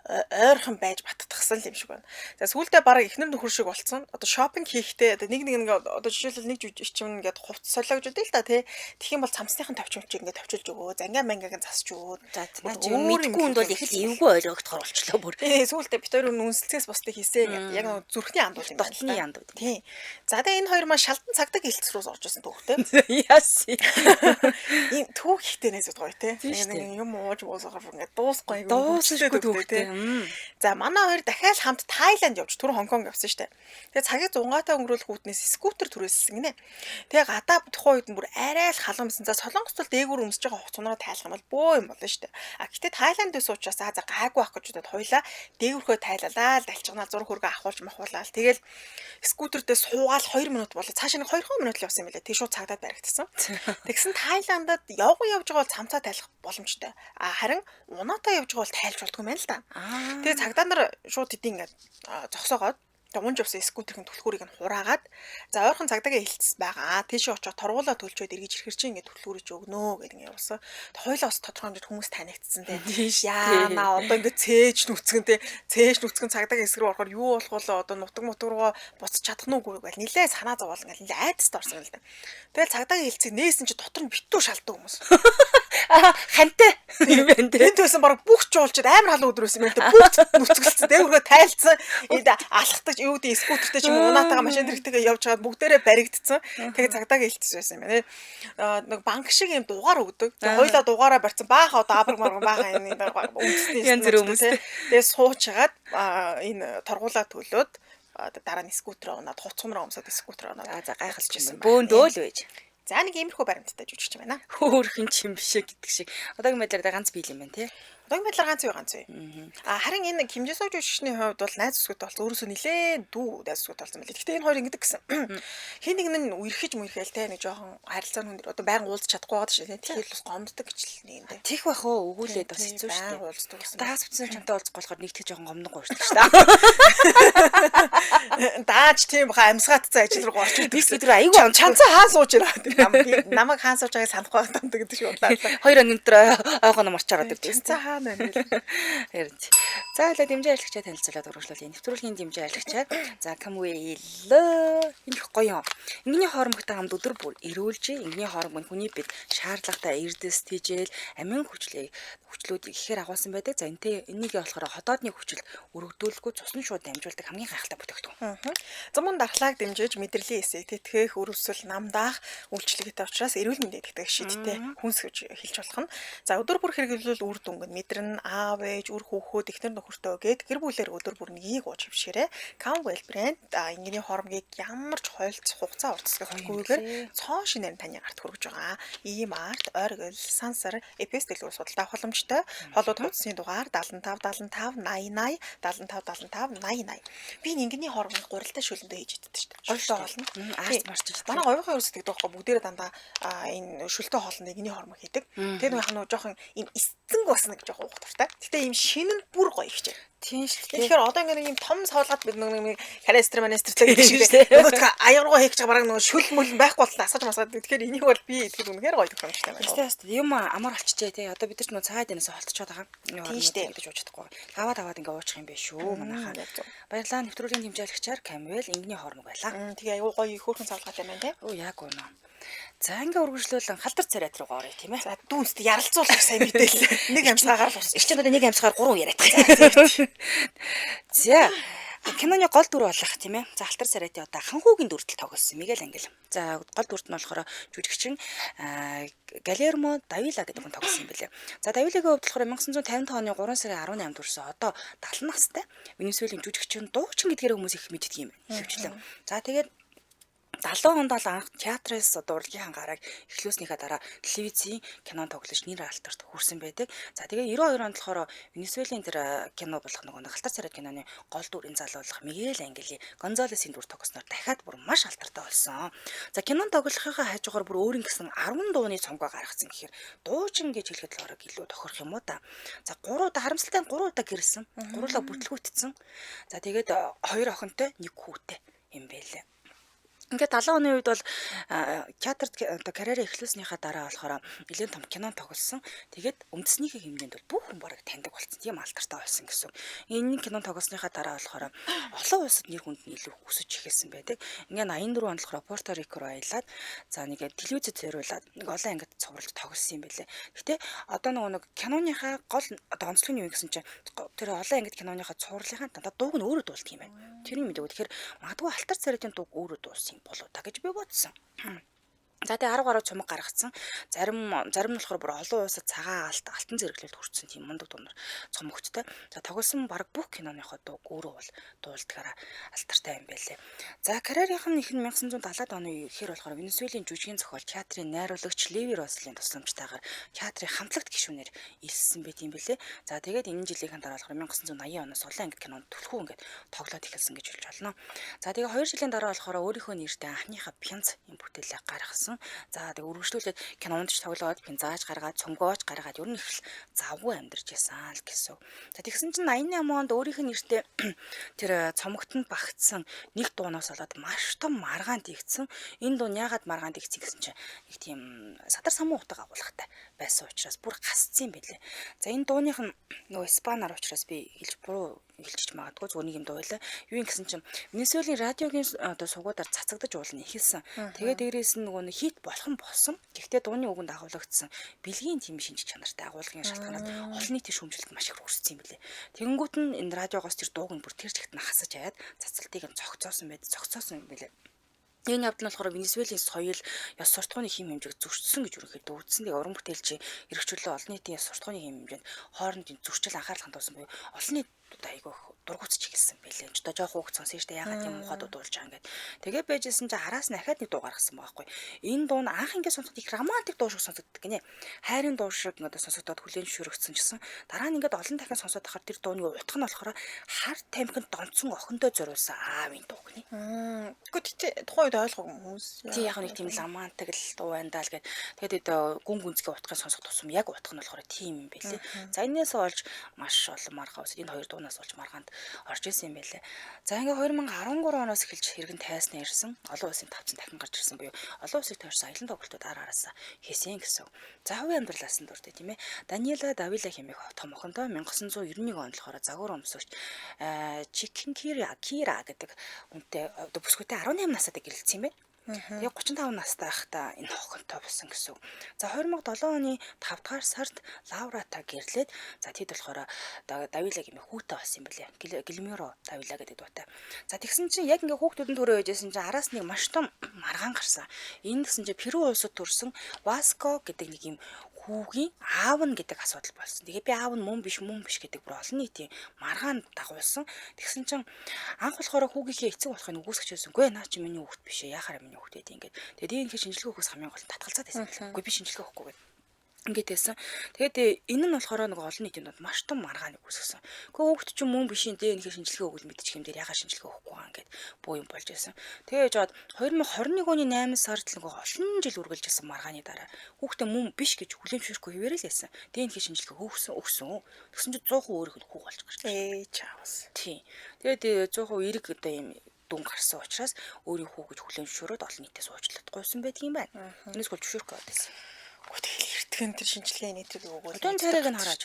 ойрхон байж баттгсан юм шиг байна. За сүүлдээ бараг эхнэр нөхөр шиг болцсон. Одоо шопинг хийхдээ одоо нэг нэг ингээ одоо жишээлбэл нэг жүжигчин ингээд хувцас солио гэж үдээ л та тий. Тэгэх юм бол цамцныхын товчмч ингээ товчилж өгөө. Зангаа мангааг нь засч өгөө.
За наа чи мэдгүй хүнд бол их л эвгүй ойлгогдохоор болчлоо бүр.
Тий сүүлдээ бид хоёр үнсэлцээс бусдыг хийсэн ингээд яг нэг зүрхний андуул юм байна.
Дотны андуул.
Тий. За тэгээ энэ хоёр маань шалдан цагдаг хэлц рүү орж исэн түүхтэй.
Яас.
Ийм түүх ихтэй нэзэд гоё тий. Нэг юм ууж буусахаар ингээд дуусахгүй
юм. Дуусахгүй түүхтэй.
За манай хоёр дахиад хамт Тайланд явж түр Хонконг явсан штэ. Тэгээ цагийг зунгаатай өнгөрүүлэх үүднээс скутер түрээсэлсэн гинэ. Тэгээ гадаа тухайн үед нь бүр арай л халуун байсан. За Солонгост бол дээгүүр өмсөж байгаа хувцсанараа тайлах юм бол бөө юм болно штэ. А гэтээ Тайланд дэс учраас за гайгүй ах гэж бодоод хоёлаа дээгүүрхөө тайлалаа л далчганаа зураг хөргө авахулж махуулаад тэгэл скутер дээр суугаал 2 минут болоо цаашаа нэг 2 минут л явсан юм билээ. Тэг шууд цагдаад баригдсан. Тэгсэн Тайландад явган явж байгаа бол цамцаа тайлах боломжтой. А харин унаатай явж байгаа бол тайлж болдгүй юм байна л да. Тэгээ цагдаа нар шууд тэдний ингээд зогсоогоод тэгээ унж явсан скутерийн түлхүүрийг нь хураагаад за ойрхон цагдаагаа хэлцсэн байгаа. Тийшээ очоод торгуулаа төлчөөд эргэж ирэхэр чинь ингээд түлхүүрийг өгнө гэдэг ингээд явуулсан. Тэг хоёлаа бас тодорхой хэмжээнд хүмүүс танигдсан те. Яана одоо ингээд цээж нүцгэн те. Цээж нүцгэн цагдаагийн хэсэг рүү орохоор юу болох вэ? Одоо нутаг мутаг руугаа буцаж чадах нь үгүй гэл нилээ санаа зовоол ингээд нилээ айдаст орсон юм л да. Тэгэл цагдаагийн хэлцэг нээсэн чи дотор нь битүү шалтан хүмүүс.
Хантай юм байна те.
Тэнд байсан баг бүх жуулчид амар халуун өдөр байсан юм байна. Бүгд нүцгэлцсэн. Дээгүүргээ тайлцсан. Энд алхдаг юу гэдэг скутертэй ч юм уу унаатайгаа машин тэрэгтэйгээ явж байгаад бүгдээрээ баригдсан. Тэгээ цагдаагийн хэлцсэн байсан юм байна. Нэг банк шиг юм дугаар өгдөг. Тэгээ хоёлаа дугаараа барьсан. Бааха одоо абраг марган бааха энэ үндэсний
янз бүрийн хүмүүс.
Тэгээ суучгаад энэ торгуулаа төлөөд дараа нь скутерээ унаад хувцсанараа өмсөд скутерээ унаад.
За гайхалж байсан. Бөөндөө л байж.
За нэг иймэрхүү баримттай жүжигч юм байна.
Хөөхөн ч юм бишээ гэдэг шиг. Одоогийн байдлаар ганц биел юм байна тий.
Одоогийн байдлаар ганц үе. А харин энэ Ким Жисок жүжигчний хувьд бол найз зүсгүүд болсон. Өөрөөсөө нилээн дүү найз зүсгүүд болсон мэлээ. Гэхдээ энэ хоёр ингэдэг гэсэн. Хин нэг нь үерхэж мүрхэл те нэг жоохон харилцааны хүн дээр одоо байнга уулзах чадахгүй байгаа шээ. Тэгэхээр бас гомддог гэж л нэг юм дээ.
Тех бах уу өгүүлээд бас хэцүү шүү дээ.
Байнга уулздаг гэсэн.
Таас бүтсэн чамтай уулзах болохоор нэгтгэж жоохон гомдонгоо уурдаг шүү дээ.
Дааж тийм баха амьсгаатцсан ажил руу орж
идэг. Би тэр айгүй
чанцаа хаан сууж ирээ. Намайг хаан сууж байгааг санахгүй байгаа гэдэг шиг бодлоо.
2 өнөг дээр ойгоо намарчаар ордог.
Чанцаа хаана байна гэлээ.
Харин. За хоёлаа дэмжин ажиллагчаа танилцуулаад үргэлжлүүлье. Нэвтрүүлгийн дэмжин ажиллагчаа. За Камвэйл. Энэ их гоё юм. Ингийн хоормогтой хамт өдөр бүр эрүүлж, ингийн хоормог нь хүний бид шаардлагатай эрдэс тэжээл, амин хүчлүүдийг ихээр агуулсан байдаг. За энэний энийг болохоор хотоодны хүчил өргөдүүлэхгүй цусны шууд дамжуулдаг хамгийн гайхалтай бүтээгдэхүүн.
Зуман дархлааг дэмжиж мэдрэлийн эсийг тэтгэх, өрөвсөл, нам даах үйлчилгээтэй учраас эрүүл мэндийн тэгтэг шидтэй хүнс гэж хэлж болох нь. За өдөр бүр хэрэглүүл үр дүнг нь мэдрэн, аав ээж, үр хүүхүүд, эхнэр нөхөртөө гээд гэр бүлээр өдөр бүр нэгийг ууж хөвшээрэй. Camwell брэнд ингийн хоормгийг ямар ч хойлц хугацаа уртасгахгүйгээр цоон шинээр таны гарт хүргэж байгаа. Ийм арт, оргил, сансар, эпс дэлгүүр судалдаа авах боломжтой. Холууд хуудасны дугаар 75 75 80 80 75 75 80 80. Би ингийн хоормыг гурилтай шүлэндээ хийж иддэг шүү дээ. Шүлтэй хоолно.
Арт марч шүү дээ.
Манай говийнхын ерөөс тэгдэг байхгүй бүгдээрээ дандаа энэ шүлтэй хоолнд ингийн хоормог хийдэг. Тэгээд нэг хануу жоохон ийм эцэнг бас нэг жоохон уух дуртай. Гэтэ ийм шинэ нь бүр гоё ихчээ.
Тийм шүү дээ.
Тэгэхээр одоо ингээд ийм том савлгаад бид нэг харестр манестртэй гэдэг шиг тийм. Нөгөөдхөө аяаргуу хийх гэж бараг нөгөө шүл мүл байхгүй болтол асгаж масгаад. Тэгэхээр энийг бол би итгэл үнэхээр гоё тохиромжтой байна.
Тэстэ юм амар болчихжээ тий. Одоо бид нар ч нөгөө цаад энэс холтчоод байгаа.
Тийм шүү дээ.
Гэж ууж чадахгүй. Аваад аваад ингээд уучих юм биш шүү манайхаа. Баярлалаа. Нэвтрүүлгийн дэмжээлагчаар Камвел ингийн хоормог байлаа.
Тэгээ аюу гоё хөөрхөн савлгаатай байна тий.
Өө яг үнэ. За ингээ үргэлжлүүлэн халдар царайт руу оръё тийм ээ.
За дүүнст яралцуулах сайн мэдээлэл. Нэг амьсгаагаар л ус.
Ирчин одоо нэг амьсгаар 3 яриад байгаа. За киноны гол дүр болох тийм ээ. За алтар царайтын одоо ханхүүгийн дүртэл тоглосон Мигель Ангел. За гол дүрт нь болохоор жүжигчин Галермо Давила гэдэг хүн тоглосон юм билээ. За Давилагийн хувьд болохоор 1955 оны 3 сарын 18-нд төрсөн. Одоо 70 настай. Венесуэлийн жүжигчин, дуучин гэдгээр хүмүүс их мэддэг юм байна. Ихэвчлэн. За тэгээд 70 онд бол анх театраас одоо урлагийн гарааг эхлүүлснийхаа дараа телевизийн кинон тоглож нэр алдарт хүрсэн байдаг. За тэгээ 92 онд болохоор Венесуэлийн тэр кино болох нөгөө алтар царай киноны гол дүрийн залуу болох Мигель Ангели Гонзалесын дүр тоглосноор дахиад бүр маш алдартай болсон. За кинон тоглохынхаа хажуугаар бүр өөрийн гэсэн 10 дууны цомгоо гаргацсан гэхээр дуучин гэж хэлэхэд л орог илүү тохирох юм уу та. За 3 удаа харамсалтай нь 3 удаа гэрэлсэн. Гурлаа бүтлгүүтсэн. За тэгээд 2 охинтой 1 хүүтэй юм байлээ. Ингээд 70 оны үед бол театрт одоо карьераа эхлүүлснийхаа дараа болохоор нэлээд том кино тоглосон. Тэгээд үндэснийхээ хэмжээнд бол бүх хүн бараг таньдаг болсон. Тийм алдартай болсон гэсэн. Энэ кино тоглосныхаа дараа болохоор олон улсад нэр хүнд нь илүү өсөж эхэлсэн байдаг. Ингээд 84 онд болохоор Пуэрто Рико руу аялаад за нэг телевизэд зориулаад нэг олон ангид цувралж тоглосон юм байлээ. Гэтэ одоо нөгөө нэг киноныхаа гол одоо онцлог нь юу гэсэн чинь тэр олон ангид киноныхаа цувралынхаа дандаа дууг нь өөрөө дуулдаг юм байна. Тэрийг мэдээгүй. Тэгэхээр магадгүй алтар царайтын дууг өөрөө дуулсан болоо та гэж би бодсон. За тэгээ 10 гаруй цомог гаргацсан. Зарим нь болохоор бүр олон улсад цагаан алт, алтан зэрэглэлд хүрсэн тийм мундаг дуунаар цомогттой. За тоглосон баг бүх киноныхоо дууг өөрөө бол дуулдгаараа алдартай юм байлээ. За карьерийнх нь их нь 1970-ад оны ихээр болохоор Венесуэлийн жүжигийн зохиол, театрын найруулагч Леви Рослын тусламжтайгаар театрын хамтлагт гишүүнээр элссэн байт юм билээ. За тэгээд энэ жилийн дараа болохоор 1980 оноос улаан ангид кинонд түлхүү ингээд тоглоод эхэлсэн гэж хэлж болно. За тэгээ 2 жилийн дараа болохоор өөрийнхөө нэртэй анхныхаа пянз юм бүтээлээ гаргасан. За тэгээ үргэлжлүүлээд кинонд ч тоглоод, пинзааж гаргаад, цомгооч гаргаад ер нь их л завгүй амьдарч байсан л гэсэн. За тэгсэн чинь 88 онд өөрийнх нь нэртэй тэр цомогтонд багтсан нэг дуунаас болоод маш том маргаан тэгсэн. Энэ дуун яагаад маргаан тэгсэн гэсэн чинь нэг тийм садар самуу утга агуулгатай байсан учраас бүр гасцсан юм билээ. За энэ дууных нь нөгөө испанаар учраас би хэлж буруу хэлчих магадгүй зүгээр нэг юм дуу байлаа. Юу юм гэсэн чинь Венесуэлийн радиогийн одоо сугуудаар цацагдаж уулна эхэлсэн. Тэгээд дээрээс нь нөгөө хит болох нь болсон. Гэхдээ дууны үгэнд агуулгадсан бэлгийн тийм шинж чанартай агуулгын шалтгаанаас олон нийтийн шүүмжлэлд маш их хүрсэн юм билээ. Тэгэнгүүт нь энэ радиогоос тэр дууг нь бүр тэр чигт нь хасаж аваад цацалтыг нь цогцоосон юм билээ. Энэ явдал нь болохоор Венесуэлийн соёл, ёс суртахууны хэм хэмжээг зөрчсөн гэж ерөнхийдөө үзсэн. Тэгээ уран бүтээлчийн эрх чөлөө олон нийтийн ёс суртахууны хэм хэмжээнд хоорондын зөрчил анхаарал хандуулсан буюу олон нийт одоо айгүй их дургуутж эхэлсэн байлээ. Энд ч одоо жоох хүүхд сонсон шүү дээ. Яагаад тийм муухай дуу дуулж байгаа ингээд. Тэгээ байжсэн чинь араас нь ахаад нэг дуу гаргасан байгаа байхгүй. Энэ дуу нь анх ингээд сонсоход их романтик дуу шиг сонсогддог гинэ. Хайрын дуу шиг ингээд сонсогдоод хүлээн зөвшөөрөгдсөн гэсэн. Дараа нь ингээд олон дахин сонсоод байхаар тэр дууны утга нь болохоор хар тамхинд донцсон охиндоо зориулсан аавын дуу гинэ.
Гэхдээ тухайн үед ойлгоогүй хүмүүс.
Тий яг нэг тийм романтик л дуу байна даа л гэд. Тэгээд гүн гүнзгий утгыг сонсох тусам яг утга нь болохоор тийм юм байлээ. За энээс олж маш олон маргаа ус энэ хоёр дуунаас олж маргаанд орж исэн юм байлээ. За ингээ 2013 оноос эхэлж хэргэн тайснаа ирсэн. Олон улсын тавцан дахин гарч ирсэн буюу олон улсыг тойрсон аялан тоглолтууд ар араасаа хийсэн гэсэн. За хувийн амьдралаас нь дуртай тийм ээ. Даниэла Давила хэмээх том охинтой 1991 онд болохоор загвар өмсөгч Чикинкира Кира гэдэг хүнтэй одоо бүсгүйтэй 18 настай гэрэлтсэн юм байна. Тэгээ 35 настай байхдаа энэ охинтой болсон гэсэн. За 2007 оны 5 дугаар сард Лауратай гэрлээд за тэд болохоор Давила гэмээ хүүтэй болсон юм билээ. Гэлмеро Давила гэдэг дуутай. За тэгсэн чинь яг ингээ хүүхдүүд нь төрөө байжсэн чинь араас нэг маш том маргаан гарсан. Энэ гэсэн чинь Перу улсад төрсэн Васко гэдэг нэг юм хүүгийн аав нь гэдэг асуудал болсон. Тэгээ би аав нь мөн биш гэдэг бүр олон нийтийн маргаан дагуулсан. Тэгсэн чинь анх болохоор хүүгийнхээ эцэг болохыг үгүйсгэж байсан. Үгүй наа чи миний хүүхэд биш ээ. Яхаараа миний хүүхэд гэдэг ингээд. Тэгээд энэ хэр шинжилгээ өгөхөөс хамгийн гол нь татгалзаад байсан. Үгүй би шинжилгээ өгөхгүй гэдэг. Ингээд байсан. Тэгээд энэ нь болохоор нөгөө олон нийтийн дунд маш том маргааныг үүсгэсэн. Гэхдээ хүүхэд чинь мөн биш юм дээ. Энэ хэр шинжилгээ өгвөл мэдчих юм дээр ягаад шинжилгээ өгөхгүй байгаа ингээд буу юм болж байсан. Тэгээд жоод 2021 оны 8 сард л нөгөө олон жил үргэлжилсэн маргааны дараа хүүхдээ мөн биш гэж хүлээн зөвшөөрөхгүй хэвээрээ л байсан. Тэгээд энэ хэр шинжилгээ өгсөн. Тэгсэн чинь 100% өөрийнх нь хүүг болж гарч
ирсэн. Чаавас.
Тийм. Тэгээд 100% эрэг одоо юм дүн гарсан учраас өөрийн хүү гэж хүлээн зөвшөөрөөд олон нийтээс уучлалт гуйсан байдаг юм байна. Энэс гол зөвшөөрөхгүй байсан.
Тэгэл эртгэн тэр шинжилгээ нэтрийг өгөөл.
Одоо царайг нь хараач.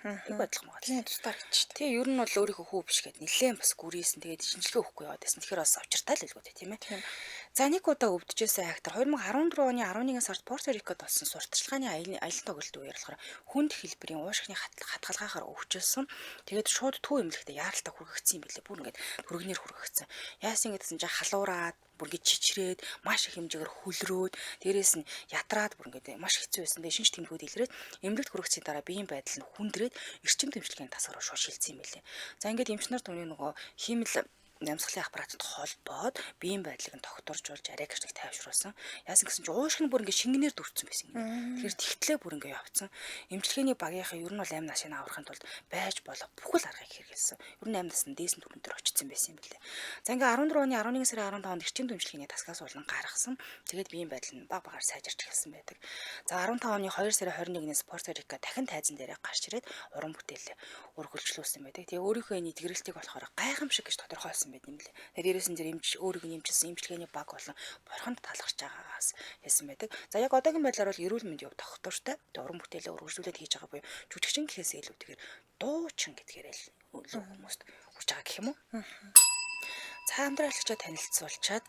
Их адилхан байгаа.
Тийм тусдаа гэж шүү дээ.
Тийм ер нь бол өөрийнхөө хүү биш гэд нэлээд бас гүрийсэн. Тэгээд шинжилгээ өгөхгүй яваад байсан. Тэгэхээр бас учиртай л хэлгүү тийм ээ. За нэг удаа өвдөжсэн актер 2014 оны 11 сард Порто Рикод болсон сурталчилгааны аялан тоглолтын үеэр болохоор хүнд хэлбэрийн уушгины хатгалгаахаар өвчлсөн. Тэгээд шууд төв эмнэлэгтээ яаралтай хүргэгдсэн юм билээ. Бүр ингээд түргнээр хүргэгдсэн. Яасан гэдсэн чинь халуураад бүр ингээд чичрээд маш их хэмжээгээр хөлрөөд дээрээс нь ятраад бүр ингээд маш хэцүү байсан. Тэгээ шинж тэмдгүүд илрээд эмнэлэгт хүргэсний дараа биеийн байдал нь хүндрээд эрчим тэмцлэгийн тасгаар шууд шилжсэн юм билээ. За ингээд эмч нар түүний нөгөө хиймэл нямсгалын аппаратад холбоод биеийн байдлыг нь тогтворжуулж арай гэрчиг тайвшруулсан. Яасан гэсэн чинь уушг нь бүр ингээд шингэнээр дүрцэн байсан юм. Тэгэхээр тэгтлээ бүр ингээд явцсан. Эмчилгээний багийнхаа ер нь бол амь насыг аврахын тулд байж болох бүхэл аргыг хэрэглэсэн. Ер нь амь нас нь дээсэн түрэн дээр очсон байсан юм билээ. За ингээд 14 оны 11 сарын 15-нд эрчим дэмжлэгийн тасгаас уулан гаргасан. Тэгээд биеийн байдал нь баг багаар сайжирч эхэлсэн байдаг. За 15 оны 2 сарын 21-ээс Порто Рика дахин тайзан дээрээ гарч ирээд уран бүтээлээ үргэлжлүүлсэн байдаг. Тэгээ өөрийнхөө энэ эдгэрэлтийг болохоор гайхамшиг гэж тодорхойлсон байд юм лээ. Тэгээ дээрээс нь тэр эмч өөрийг нь эмчилсэн эмчилгээний баг болон бурханд талархаж байгаагаас хэлсэн байдаг. За яг одоогийн байдлаар бол эрүүл мэндийн хувьд тогтвортой. Тэгээ уран бүтээлээ үргэлжлүүлээд хийж байгаа буюу жүжигчин гэхээс илүүтэйгээр дуучин гэдгээр л хүмүүст хүрч байгаа гэх юм уу? За амьдрал ахлагчаа танилцуулчаад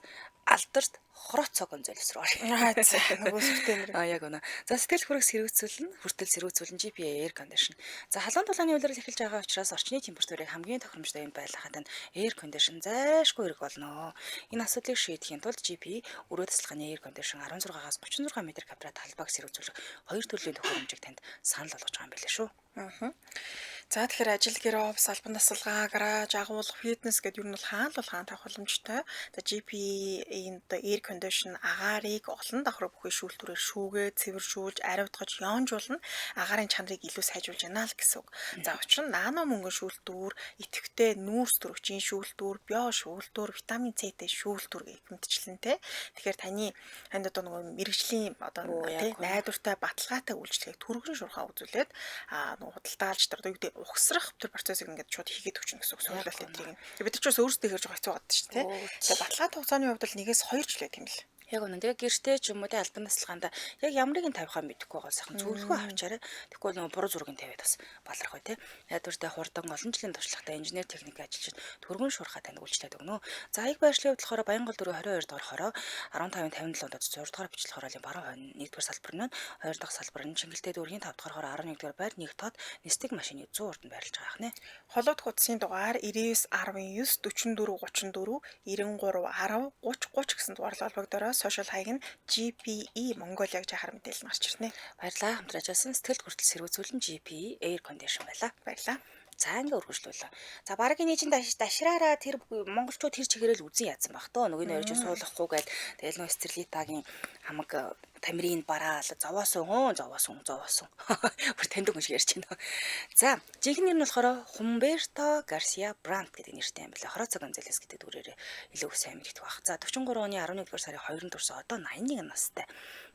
алдарт Хороцоо Гонзалес руу оръё.
За нөгөө сүртэй нэр.
Яг үнэ. За сэтгэл хүрэх сэрүүцүүлэн хүртэл сэрүүцүүлэн GPA air condition. За халуун тулааны улирал эхэлж байгаа учраас орчны температурыг хамгийн тохиромжтой юм байлгахад нь air condition зайлшгүй хэрэг болно. Энэ асуудлыг шийдэхийн тулд GPA өрөө тасалгааны air condition 16-аас 36 м квадрат талбайг сэрүүцүүлэх хоёр төрлийн төхөөрөмжийг танд санал болгож байгаа юм билээ шүү.
За тэгэхээр ажил гэр офис, албан тасалгаа, гараж, агуулга, фитнес гэдэг ер нь бол хаан л бол хаан тавих боломжтой. За GPA-ийн одоо air condition агаарыг олон давхар бүхий шүүлтүүрээр шүүгээ, цэвэршүүлж, аривдгаж, ёонжуулна. Агаарын чанарыг илүү сайжруулж байна л гэсэн үг. За учир нь нано мөнгөн шүүлтүүр, идэвхтэй нүүрс төрөгчийн шүүлтүүр, био шүүлтүүр, витамин С-тэй шүүлтүүр гэх мэтчлэнтэй. Тэгэхээр танд одоо нөгөө мэрэгжлийн одоо тий найдвартай, баталгаатай үйлчлэгийг түргэн шуурхаа үзүүлээд нөгөө худалдаалж тэр одоо юу гэдэг угсрах тэр процессыг ингээд шууд хийгээд өгчнө гэсэн үг суулгалт энтрийг. Бид нар ч бас өөрсдөө хийж байгаа хэцүү гадаг шүү дээ. Тэгээ баталгаатай хугацааны хувьд бол 1-2 жил байт юм л.
Яг үнэн. Тэгээ гэртээ ч юм уу те албан тасалгаанд яг ямрыг нь тавихаа мэдэхгүй байгаа сайхан зөвлөгөө авчаарай. Тэгэхгүй нөгөө буруу зургийг тавиад бас баларх бай те. Найдвартай хурдан олон жилийн туршлагатай инженер техник ажилчид түргэн шуурхай танд үйлчлээд өгнө. За аяг байршлын хувьд болохоор Баянгол 4 22 дугаар хороо 15-57 донд 6 дугаар бичлэг хороолын баруун хойно 1 дугаар салбар нь 2 дахь салбар нь Чингэлтэй дүүргийн 5 дугаар хороо 11 дугаар байр 1 тод нисдэг машины 100 урд нь байрлаж байгаа хнэ.
Холоодох утасны дугаар 99 19 44 34 93 10 30 30 гэсэн дугаарлал холбогдороо сошиал хаяг нь GPE Mongolia гэж хахаар мэдээлэл гарч ирнэ.
Баярлалаа. Хамтран ажилласан сэтгэл хүртэл сэрүүцүүлэн GPE Air Condition байлаа.
Баярлалаа.
За ингээ өргөжлүүлээ. За баг энэ чинь дашраараа тэр монголчууд тэр чигээрэл үзэн яатсан баг тоо. Нөгөө нэрж суулгахгүй гээд тэгэл нөө Стерлитагийн хамаг тамирын бараал зовоосон зовоосон. Бүр таньдаг хүн шиг ярьж байна. За жинхэнэ нэр нь болохоор Хумберто Гарсиа Брант гэдэг нэртэй юм байна. Хороцо Гонзалес гэдэг дүрээр илүү сайн мэддэг баг. За 43 оны 11-р сарын 2-нд төрсөн, одоо 81 настай.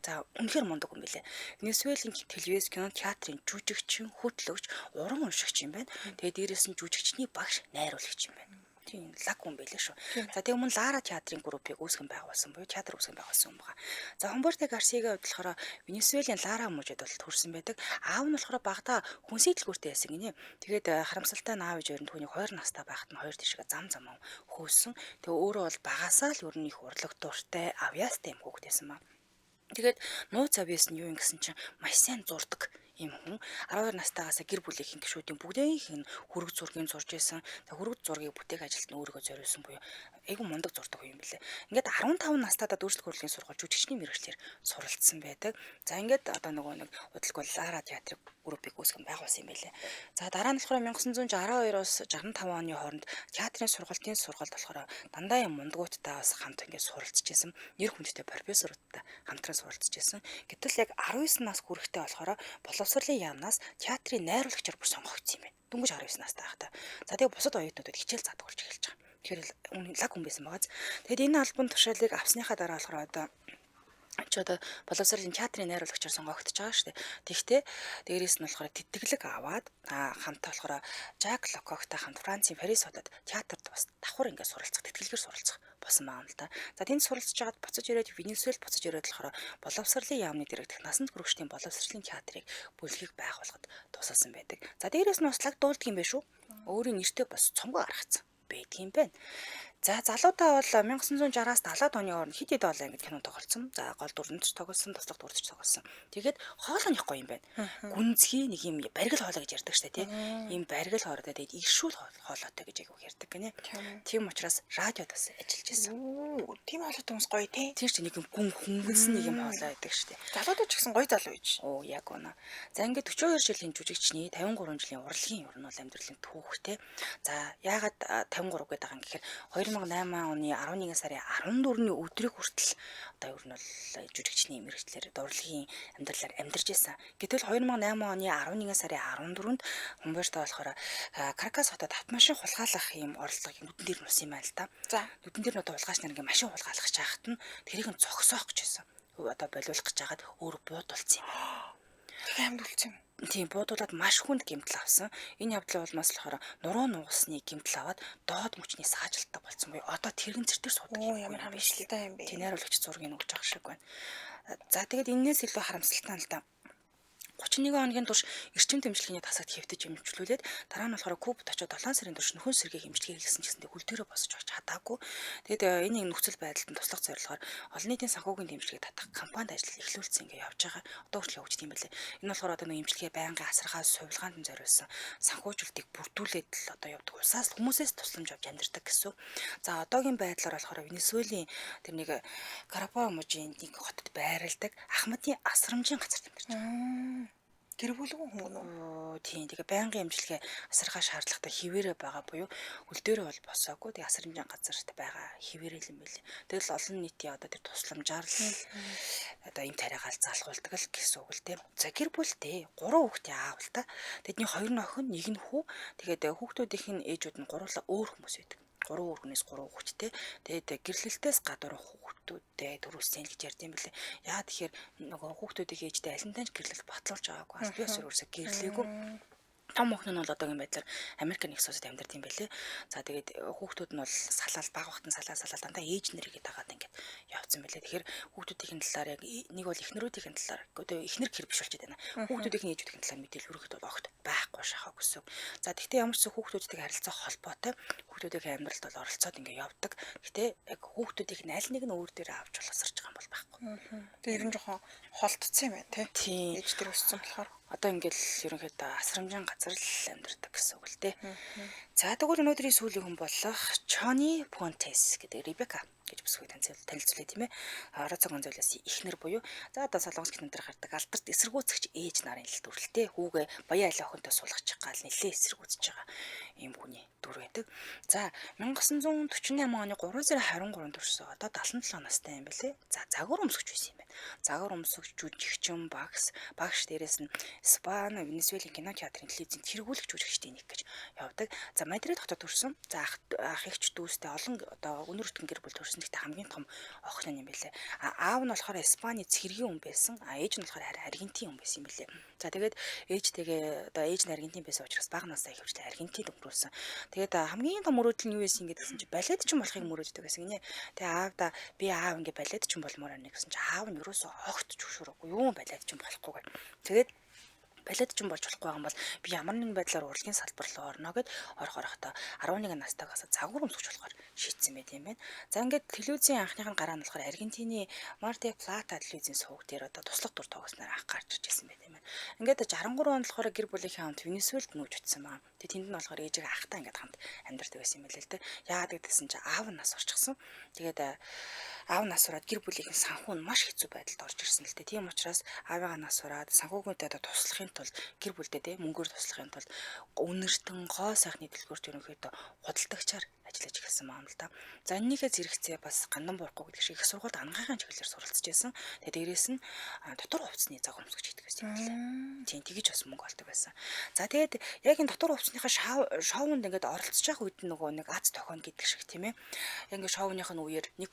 За үнэхээр мундаг хүн билээ. Венесуэлийн телевиз, кино, театрын жүжигчин, хөтлөгч, уран уншигч юм байна. Тэгээ дээрээс нь жүжигчний багш, найруулагч юм байна. Тийм лаг хүн байлээ шүү. За тэгээ өмнө Лара театрын группийг үүсгэн байгуулсан буюу театр үүсгэн байгуулсан юм байна. За Хумберто Гарсиагийн хувьд болохоор Венесуэлийн Лара мужид бол төрсэн байдаг. Аав нь болохоор багадаа хүнсийн дэлгүүртэй байсан гинэ. Тэгээд харамсалтай нь аав ээж хоёр нь түүнийг 2 настай байхад нь хоёр тишгээ зам замаа хөөсөн. Тэгээ өөрөө бол багасаа л ер нь их урлаг дуртай, авьяастай юм хүүхэд байсан ба. Тэгээд нууц авьяас нь юу юм гэсэн чинь маш сайн зурдаг юм хүн. 12 настайгаас гэр бүлийнхэн гишүүдийн бүгдийнх нь хөрөг зургийг зурж исэн. За хөрөг зургийг бүтээх ажилд нь өөрийгөө зориулсан буюу айгүй мундаг зурдаг юм билээ. Ингээд 15 настайдаа дүүрслэх хөөрлийн сургууль жүжигчний мэргэжлээр суралцсан байдаг. За ингээд одоо нөгөө нэг удалгүй Лара театрын группийг үүсгэн байгуулсан юм билээ. За дараа нь болохоор 1962-оос 65 оны хооронд театрын сургалтын сургалт болохоор дандаа юм мундгууттай бас хамт ингээд суралцж исэн. Нэр хүндтэй профессорудтай хамтран суралцж исэн. Гэтэл яг 19 нас хүрэхтэй болохоор боловсролын яамнаас театрын найруулагчаар бүр сонгогдсон юм байна. Дөнгөж 19 настай байхдаа. За тэгээ бусад оюутнуудад хичээл заадаг болж эхэлж байгаа. Тэгэхээр лаг хүн байсан байгааз. Тэгэд энэ албан тушаалыг авсныхаа дараа болохоор одоо чи одоо боловсролын театрын найруулагчаар сонгогдож байгаа шүү дээ. Тэгвэл дээрээс нь болохоор тэтгэлэг аваад хамт болохоор Жак Лококтой хамт Францын Парис хотод театрт бас давхар ингээд суралцах, тэтгэлгээр суралцах болсон байгаа юм л да. За тэнд суралцж байгаад буцаж ирээд Венесуэлд буцаж ирээд болохоор боловсролын яамны дэрэгдэх насан туршидын боловсролын театрыг бүлгийг байгуулахад тусалсан байдаг. За дээрээс нь бас лаг дуулдаг юм байна шүү. Өөрийн нэртэй бас цомгоо гаргацсан байдаг юм байна. За залуудаа бол 1960-аас 70-аад оны хооронд хэд хэд олон ангид кино тоглолцсон. За гол дүрэнд ч тоглосон, туслах дүрд ч тоглосон. Тэгээд хоолой нь их гоё юм байна. Гүнзгий нэг юм баригл хоолой гэж ярьдаг штэ тий. Ийм баригл хоолойтой тэгээд иршүүл хоолойтой гэж айгүйх ярьдаг гинэ. Тийм учраас радиод бас ажиллаж байсан.
Тийм хоолойтой хүмүүс гоё тий.
Тийм ч нэг юм гүн хөнгөнсөн нэг юм хоолой байдаг штэ.
Залуудаа ч гэсэн гоё залуу гэж.
Оо яг үнэ. За ингээд 42 жилийн жүжигчний 53 жилийн урлагийн ер нь бол амьдралын түүхтэй. За яагаад 53 гэдэг байгаа юм гэхээр 2008 оны 11 сарын 14-ний өдрийг хүртэл одоо ер нь бол жүжигчний мэргэжлээр дурлагийн амьдралаар амьдарч байсан. Гэтэл 2008 оны 11 сарын 14-нд Хумберто болохоор Каракас хотод автомашин хулгайлах юм оролдлого нүдэн дээр нь усан юм байна л та.
За
нүдэн дээр нь одоо хулгайч нар ингээ машин хулгайлах гэж байхад нь тэрийг нь зогсоох гэж байсан. Одоо болиулах гэж хагаад өөр буудулсан юм.
Тэр амьд үлдсэн юм.
Тийм буудуулаад маш хүнд гэмтэл авсан. Энэ явдлын улмаас болохоор нуруу нугасны гэмтэл аваад доод мөчний саажилттай болсон буюу одоо тэрэгэн цэр дээр суудаг.
Ямар харамсалтай юм бэ?
Тийм найруулагч зургийг өгч байгаа шиг байна. За тэгээд энээс илүү харамсалтай нь л да. 31 хоногийн турш эрчим дэмжлэгийн тасагт хэвтэж эмчлүүлээд дараа нь болохоор Кубад очиод 7 сарын турш нөхөн сэргээх эмчилгээ хийлгэсэн ч гэсэндээ хөл дээрээ босож очиж чадаагүй. Тэгээд энэ нөхцөл байдалд нь туслах зорилгоор олон нийтийн санхүүгийн дэмжлэгийг татах компанид ажил эхлүүлсэн ингээ явж байгаа. Одоо хүртэл явж тийм байлээ. Энэ болохоор одоо нэг эмчилгээ байнгын асаргаа сувилгаанд нь зориулсан санхүүжилтийг бүрдүүлээд л одоо явдаг. Улсаас хүмүүсээс тусламж авч амьдардаг гэсэн. За одоогийн байдлаар болохоор Венесуэлийн тэр нэг Карапа мужийн нэг хотод байрладаг Ахмадын асрамжийн газарт амьдарч байгаа.
Гэр бүлгүй хүн үү?
Тийм. Тэгээ байнгын эмчилгээ асаргаа шаардлагатай хിവэрэ байгаа буюу хөл дээрээ бол босоогүй. Тэгээ асрамжийн газарт байгаа хിവэрэ юм билээ. Тэгэл олон нийтийн одоо тэр тусламжаар л одоо им тариагаал залгуулдаг л гэсэн үг л тийм. За гэр бүлтэй 3 хүүхдийн аав л та. Тэдний 2 охин, 1 нь хүү. Тэгээд хүүхдүүдийнх нь ээжүүд нь гурлаа өөр хүмүүс байдаг. 3 өөр хүнээс 3 хүүхэдтэй. Тэгээд гэрлэлтээс гадуур хүүхдүүдтэй төрүүлсэн гэж ярьд юм билээ. Яа тэгэхээр нөгөө хүүхдүүдийн ээжтэй алинтай ч гэрлэлт батлуулж байгаагүй. Аль биесээр өөрсөө гэрлээгүй. Том охин нь бол одоогийн байдлаар Америк нэгдсэн улсад амьдардаг юм байлээ. За тэгээд хүүхдүүд нь бол салаал баг багтан салаал дандаа ээж нэрийгээ дагаад ингээд явцсан байлээ. Тэгэхээр хүүхдүүдийн талаар яг нэг бол эхнэрүүдийн талаар одоо эхнэр хэр биш болчиход байна. Хүүхдүүдийн ээжүүдийн талаар мэдээлэл өргөхөд бол огт байхгүй шахаа гэсэн. За тэгтээ ямар ч зүйл хүүхдүүдтэй харилцаа холбоотой хүүхдүүдийн амьдралд бол оролцоод ингээд явдаг. Гэтэ яг хүүхдүүдийг нь аль нэг нь өөр дээр авч болоосарч байгаа юм бол байхгүй.
Тэгээ ер нь жоохон холдсон юм байна тий. Ээж дээр өссөн болохоор
одоо ингээл ерөнхийдөө асрамжийн газар л амьдардаг гэсэн үг л дээ. За тэгвэл өнөөдрийн сүүлийн хүн болох Чони Понтес гэдэг Ребека гэж бүсгүй танилцуулъя тийм ээ. Роза Гонзалес эхнэр буюу за одоо Солонгос кинон дээр гардаг алдарт эсэргүүцэгч ээж нарын л дүрлээ. Хүүгээ баян айлын охинтой суулгачих гал нэлээ эсэргүүцэж байгаа ийм хүний дүр байдаг. За 1948 оны 3 сарын 23-нд төрсөн. Одоо 77 настай юм билээ. За загвар өмсгч байсан юм байна. Загвар өмсгч, жүжигчин, багш дээрээс нь Испани, Венесуэлийн кино театрын телевизийн тэргүүлэгч жүжигчдийн нэг гэж явдаг. За Мадрид хотод төрсөн. За ах эгч дүүстэй олон одоо өнөр өтгөн гэр бүл төрсөн. Гэхдээ хамгийн том охин юм билээ. А аав нь болохоор Испани цэргийн хүн байсан. А ээж нь болохоор Аргентин хүн байсан юм билээ. За тэгээд ээжтэйгээ одоо ээж нь Аргентин байсан учраас бага насаа ихэвчлэн Аргентинд өнгөрүүлсэн. Тэгээд хамгийн том мөрөөдөл нь юу байсан гэдгсэн чи балетчин болохыг мөрөөддөг байсан гинэ. Тэгээ аавда би аав ингээ балетчин болмоор байна гэсэн чи аав нь ерөөсөө огт зөвшөөрөөгүй. Юу балетчин болохгүй гэх. Тэгээд балетчин болж болохгүй байгаа юм бол би ямар нэгэн байдлаар урлагийн салбар руу орно гэд орох орохдоо 11 настайгаас загвар өмсгч болохоор шийдсэн байт юм байна. За ингээд телевизийн анхных нь гараа нь болохоор Аргентины Марте Плата телевизийн сувг дээр одоо туслах дүр тоглосноор анх гарч ирж байсан байт юм байна. Ингээд 63 онд болохоор гэр бүлийнхээ хамт Венесуэлд нүүж очсон байгаа. Тэгээ тэнд нь болохоор ээжигээ ахтаа ингээд хамт амьдардаг байсан юм байл л дээ. Яагаад гэдгсэн чи аав нь нас орчихсон. Тэгээд аав нас ураад гэр бүлийнхэн санхүү нь маш хэцүү байдалд орж ирсэн л дээ. Тийм учраас аавыгаа нас ураад санхүүгүйдээ одоо туслахын тулд гэр бүлдээ те мөнгөөр туслахын тулд үнэртэн гоо сайхны дэлгүүрт ерөнхийдөө худалдагчаар ажиллаж эхэлсэн юм л да. За энэнийхээ зэрэгцээ бас гандан буурахгүй гэдэг шиг их сургуульд ангийнхаа чиглэлээр суралцж байсан. Тэгээ дээрээс нь дотор хувцсны загвар өмсгч хийдэг байсан юм лээ. Тийм тэгэж бас мөнгө олдог байсан. За тэгээд яг энэ дотор хувцсныхаа шоунд ингээд оролцож явах үед нөгөө нэг аз тохион гэдэг шиг тийм ээ. Яг ингээд шоуных нь үеэр нэг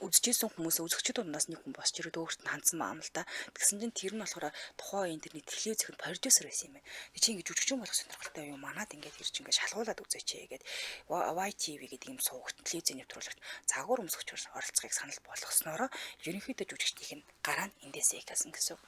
үзэжсэн хүмүүс үзэгчид дундаас нэг хүн босч ирээд өөрт нь хандсан маам л да. Тэгсэн чинь тэр нь болохоор тухайн үеийн тэрний телевизийн продюсер байсан юм байна. Тэг чи ингэ жүжигчин болох сонирхолтой юм манад ингээд ирж ингээд шалгуулад үзээч гээд YTV гэдэг юм суугт телевизийн нэвтрүүлэгт загвар өмсгчөөр оролцохыг санал болгосноороо ерөнхийдөө жүжигчдийн гараа нь эндээсээ ихсэн гэсэн.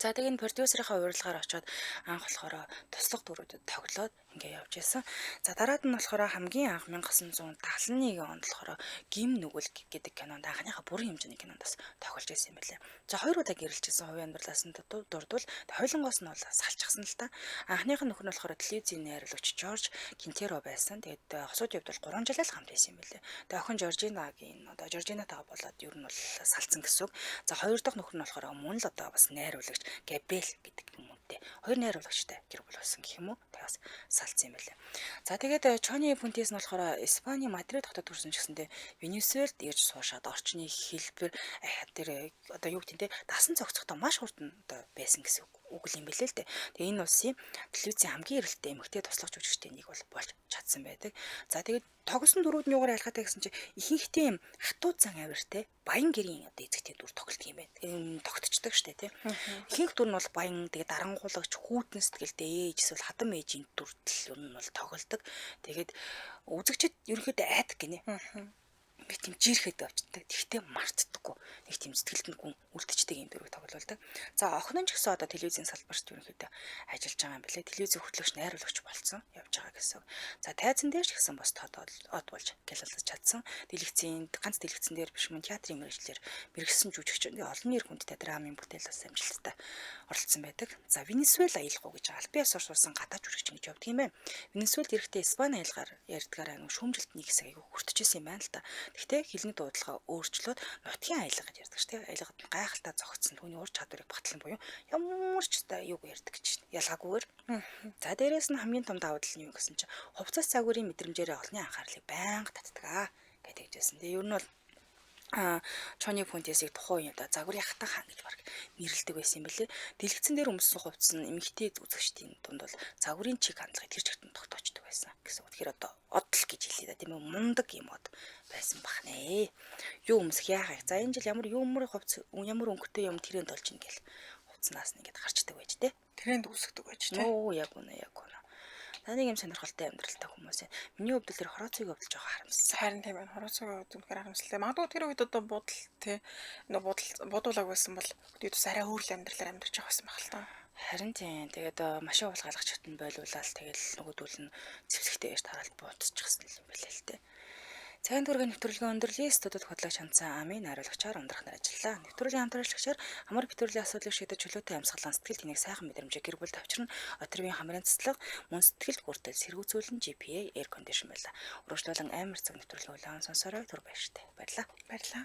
За тэгээ энэ продюсерийнхаа урилгаар очиод анх болохоор туслах дүрүүдэд тоглоод ингээ явж исэн. За дараад нь болохоор хамгийн анх 1971 онд болохоор Гим нүгэл гэдэг кинонд анхныхаа бүрэн хэмжээний кинонд бас тоглож исэн юм байлээ. За хоёр удаа гэрэлжсэн хувийн амьдралаас нь дурдвал хоёулангоос нь бол салчихсан л та. Анхных нь нөхөр нь болохоор телевизийн найруулагч Жорж Кинтеро байсан. Тэгээд хосууд явд бол 3 жил л хамт байсан юм байлээ. Тэгээд охин Жоржинагийн одоо Жоржинатайгаа болоод ер нь бол салцсан гэсэн үг. За хоёр дахь нөхөр нь болохоор мөн л одоо бас найруулагч Габриэл гэдэг хүмүүнтэй хоёр найруулагчтай гэр бүл болсон гэх юм уу. Тэгээ бас салцсан юм байлээ. За тэгээд Чони Пунтес нь болохоор Испани Мадрид хотод төрсэн ч гэсэндээ Венесуэлд ирж суушаад орчны хэлбэр тэр одоо юу гэдэг нь те дасан зохицохтой маш хурдан одоо байсан гэсэн үг юм билээ л дээ. Тэгээ энэ улсын телевизийн хамгийн эрэлттэй эмэгтэй туслах жүжигчдийн нэг бол болж чадсан байдаг. За тэгээд тоглосон дөрүүд нь юугаар ялгаатай гэсэн чинь ихэнхдээ юм хатуу зан авиртай баян гэрийн одоо эзэгтэй дүр тоглолт юм байна. Энэ тогтчдаг штэ тий. Ихэнх дүр нь бол баян тэгээд дарангуулагч хүүтэн сэтгэлтэй ээж эсвэл хадам ээжийн дүртэл ер нь бол тоглолдог. Тэгээд үзэгчид ерөнхийдөө айдаг гинэ. Би тийм жирэхэд авчдаг. Тэгтээ мартдаггүй. Нэг тийм сэтгэлд нь гүн үлдчихдэг юм дөрөв тоглоулдаг. За охин нь ч гэсэн одоо телевизийн салбарт ерөнхийдөө ажиллаж байгаа юм билээ. Телевизийн хөтлөгч, найруулагч болсон явж байгаа гэсэн. За тайзан дээр ч гэсэн бас тод од болж гялалзаж чадсан. Дэлгэцийн ганц дэлгэцэн дээр биш мөн театрын мэргэжлэр мэргэсэн жүжигч олон нэр хүндтэй драмын бүтээл бас амжилттай оролцсон байдаг. За Венесуэла аялгау гэж аль биесээр сурсан гадаад жүжигч гэж явдаг юм байна. Венесуэлд ирэхдээ Испани аялгаар ярьдгаараа нэг шүүмжилт нэг хэсэг айгүй хүртэжсэн юм байна л та. Гэхдээ хэлний дуудлага өөрчлөөд нутгийн аялга гэж ярьдаг ш тэ. Аялгад нь гайхалтай зогцсон түүний ур чадварыг батлан буюу ямар ч та юуг ярьдаг гэж ялгаагүйгээр. За дээрээс нь хамгийн том давуу тал нь юу гэсэн чинь хувцас загварын мэдрэмжээрээ олонний анхаарлыг байнга татдаг аа гэдэг хэлжсэн. Тэгээ ер нь бол Чоны Фунтесийг тухайн үеийн одоо загварын хатан хаан гэж баг нэрлэдэг байсан юм билээ. Дэлгэцэн дээр өмссөн хувцас нь эмэгтэй үзэгчдийн дунд бол загварын чиг хандлагыг тэр чигтэн тогтоочдөг байсан гэсэн. Тэгэхээр одоо одл гэж хэлье да тийм үү, мундаг юм од байсан бахнэ. Юу өмсөх яахыг. За энэ жил ямар юмэр хувцас ямар өнгөтэй юм тренд болж ин гэл хувцснаас нь ингээд гарчдаг байж тээ.
Тренд үүсгдэг байж тээ.
Оо яг үнэ яг үнэ. За нэг юм сонирхолтой амьдралтай хүмүүс юм. Миний хувьд тэр хорооцыг хувьд жоохон харамссан.
Харин тийм байна. Хорооцыг хувьд үнэхээр харамсалтай. Магадгүй тэр үед одоо бодол тий нөө бодол бодуулаг байсан бол өдөө тус арай өөр л амьдралаар амьдарч явах байсан байх л та.
Харин тийм. Тэгээд машин уулгаалгach хөтөн болиулаад тэгэл нөгөөдөл нь зэвсэгтэй ярьж тараалт буутчихсан юм билээ л дээ. Цагаан төгрөгийн нэвтрүүлгийн өндөрлөе студид хөтлөгч хандсан амын найруулагчаар ундрах нар ажиллалаа. Нэвтрүүлгийн хамтрагчаар амар битүүрлийн асуудлыг шийдэж чөлөөтэй амьсгалан сэтгэл тэнэг сайхан мэдрэмжийг гэр бүлд авчирна. Отрвийн хамрын цэцлэг мөн сэтгэлд хүртэл сэргүүцүүлэн GPA air condition байлаа. Урагшлуулан амар цаг нэвтрүүлгийн улаан сонсорой түр баяртай. Баярлалаа.
Баярлалаа.